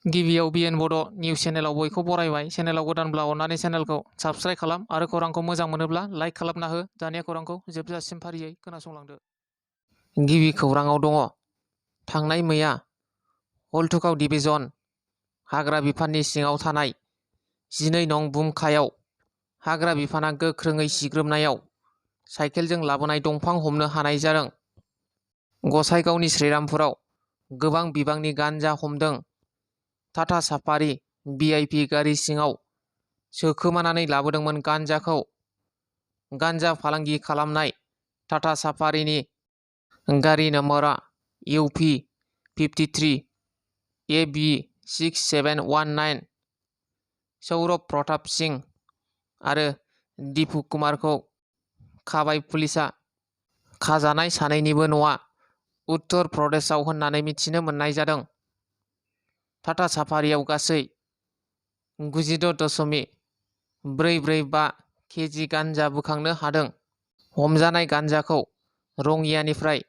गिबियाव बिएन बड' निउस चेनेलाव बयखौ बरायबाय। चेनेलाव गोदानब्ला अननानै चेनेलखौ साबस्क्राइब खालाम आरो खौरांखौ मोजां मोनोब्ला लाइक खालामना हो। दानिया खौरांखौ जोबजासिम फारियै खोनासंलांदो। गिबि खौराङाव दङ। थांनाय मैया हलथुगाव डिभिजन हाग्रा बिफाननि सिङाव थानाय 12 नं बुमखायाव हाग्रा बिफाना गोख्रोङै सिग्रोमनायाव साइकेलजों लाबोनाय दंफां हमनो हानाय जादों। गसाइगावनि श्रीरामपुराव गोबां बिबांनि गान्जा हमदों। टाटा साफारि भिआइपि गारि सिङाव सोखोमानानै लाबोदोंमोन गान्जाखौ। गान्जा फालांगि खालामनाय टाटा साफारिनि गारि नम्बरा UP 53 AB 6719। सौरभ प्रताप सिंह आरो दीपु कुमारखौ खाबाय पुलिसआ। खाजानाय सानैनिबो न'आ उत्तर प्रदेशआव होननानै मिथिनो मोननाय जादों। टाटा साफारियाव गासै 96.445 केजि गान्जा बोखांनो हादों। हमजानाय गान्जाखौ रङियानिफ्राय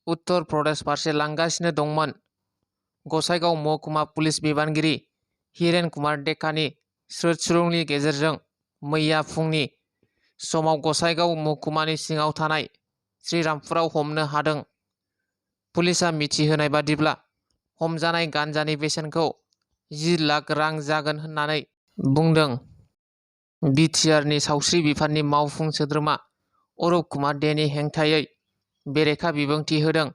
उत्तर प्रदेश फारसे लांगासिनो दंमोन। गसाइगाव महकुमा पुलिस बिबानगिरि हिरेन कुमार डेकानि स्रोद-स्रुंनि गेजेरजों मैया फुंनि समाव गसाइगाव महकुमानि सिङाव थानाय श्रीरामपुराव हमनो हादों। पुलिसआ मिथिहोनाय बादिब्ला हमजानाय गान्जानि बेसेनखौ 10 लाख रां जागोन होननानै बुंदों। बिटिआरनि सावस्रि बिफाननि मावफुं सोद्रोमा अरुप कुमार देनि हेंथायै बेरेखा बिबुंथि होदों।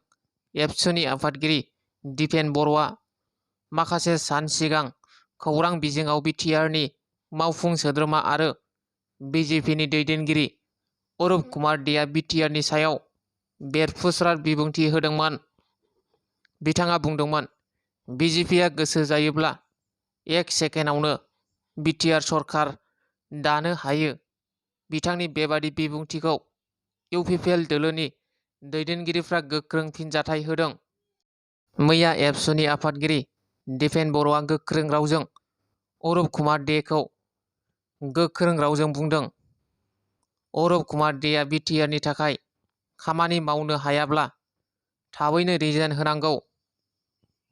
एबसुनि आफादगिरि दिपेन बर'आ माखासे सान सिगां खौरां बिजोङाव बिटिआरनि मावफुं सोद्रोमा आरो बिजेपिनि दैदेनगिरि अरुप कुमार देआ बिटिआरनि सायाव बेरफुसार बिबुंथि होदोंमोन। बिथाङा बुंदोंमोन, बिजेपिआ गोसो जायोब्ला 1 सेकेन्डआवनो बिटिआर सरकार दानो हायो। बिथांनि बेबादि बिबुंथिखौ इउपिपिएल दोलोनि दैदेनगिरिफ्रा गोख्रों फिनजाथाय होदों। मैया एबसुनि आफादगिरि दिपेन बर'आ गोख्रों रावजों अरुप कुमार देखौ गोख्रों रावजों बुंदों। अरुप कुमार देआ बिटिआरनि थाखाय खामानि मावनो हायाब्ला थाबैनो रिजाइन होनांगौ।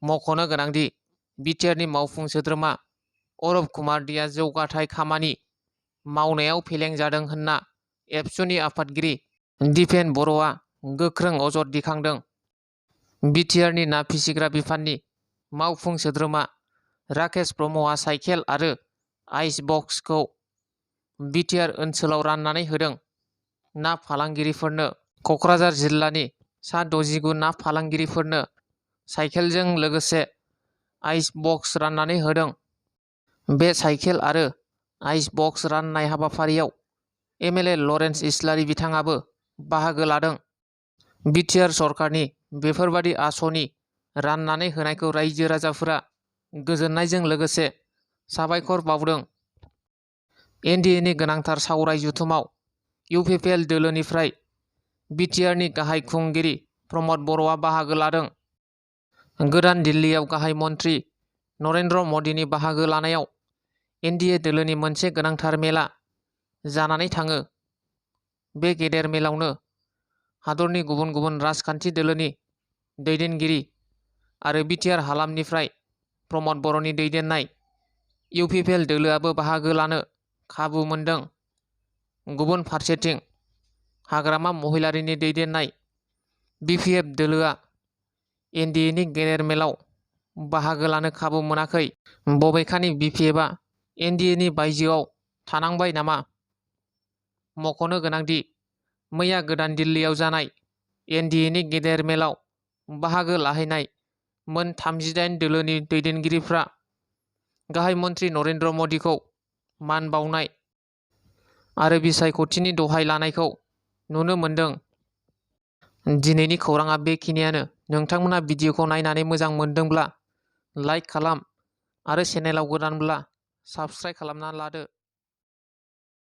मख'नो गोनांदि बिटिआरनि मावफुं सोद्रोमा अरुप कुमार देआ जौगाथाय खामानि मावनायाव फेलें जादों होनना एबसुनि आफादगिरि दिपेन बर'आ गोख्रों अजद दिखांदों। बिटिआरनि ना फिसिग्रा बिफाननि मावफुं सोद्रोमा राकेश ब्रह्मआ साइकेल आरो आइस बक्सखौ बिटिआर ओनसोलाव राननानै होदों। ना फालांगिरिफोरनो क'क्राझार जिल्लानि सा 69 ना फालांगिरिफोरनो साइकेलजों लोगोसे आइस बक्स राननानै होदों। बे साइकेल आरो आइस बक्स राननाय हाबाफारियाव एमएलए लरेन्स इस्लारि बिथाङाबो बाहागो लादों। बिटिआर सरकारनि बेफोरबादि आसनि राननानै होनायखौ रायजो राजाफोरा गोजोननायजों लोगोसे साबायखर बावदों। एनडिएनि गोनांथार सावराय जथुमाव इउपिपिएल दोलोनिफ्राय बिटिआरनि गाहाय खुंगिरि प्रमद बर'आ बाहागो लादों। गोदान दिल्लीयाव गाहाय मन्त्रि नरेन्द्र मदिनि बाहागो लानायाव एनडिए दोलोनि मोनसे गोनांथार मेला जानानै थाङो। बे गेदेर मेलावनो हादरनि गुबुन गुबुन राजखान्थि दोलोनि दैदेनगिरि आरो बिटिआर हालामनिफ्राय प्रमद बर'नि दैदेननाय इउपिपिएल दोलोआबो बाहागो लानो खाबु मोनदों। गुबुन फारसेथिं हाग्रामा महिलारिनि दैदेननाय बिपिएफ दोलोआ एनडिएनि गेदेर मेलाव बाहागो लानो खाबु मोनाखै। बबेखानि बिपिएफआ एनडिएनि बायजोआव थानांबाय नामा? मख'नो गोनांदि मैया गोदान दिल्लीयाव जानाय एनडिएनि गेदेर मेलाव बाहागो लाहैनाय मोन 38 दोलोनि दैदेनगिरिफ्रा गाहाय मन्त्रि नरेन्द्र मदिखौ मान बावनाय आरो बिसायख'थिनि दहाय लानायखौ नुनो मोनदों। दिनैनि खौराङा बेखिनियानो। नोंथांमोना भिडिअखौ नायनानै मोजां मोनदोंब्ला लाइक खालाम आरो चेनेलाव गोदानब्ला साबस्क्राइब खालामना लादो।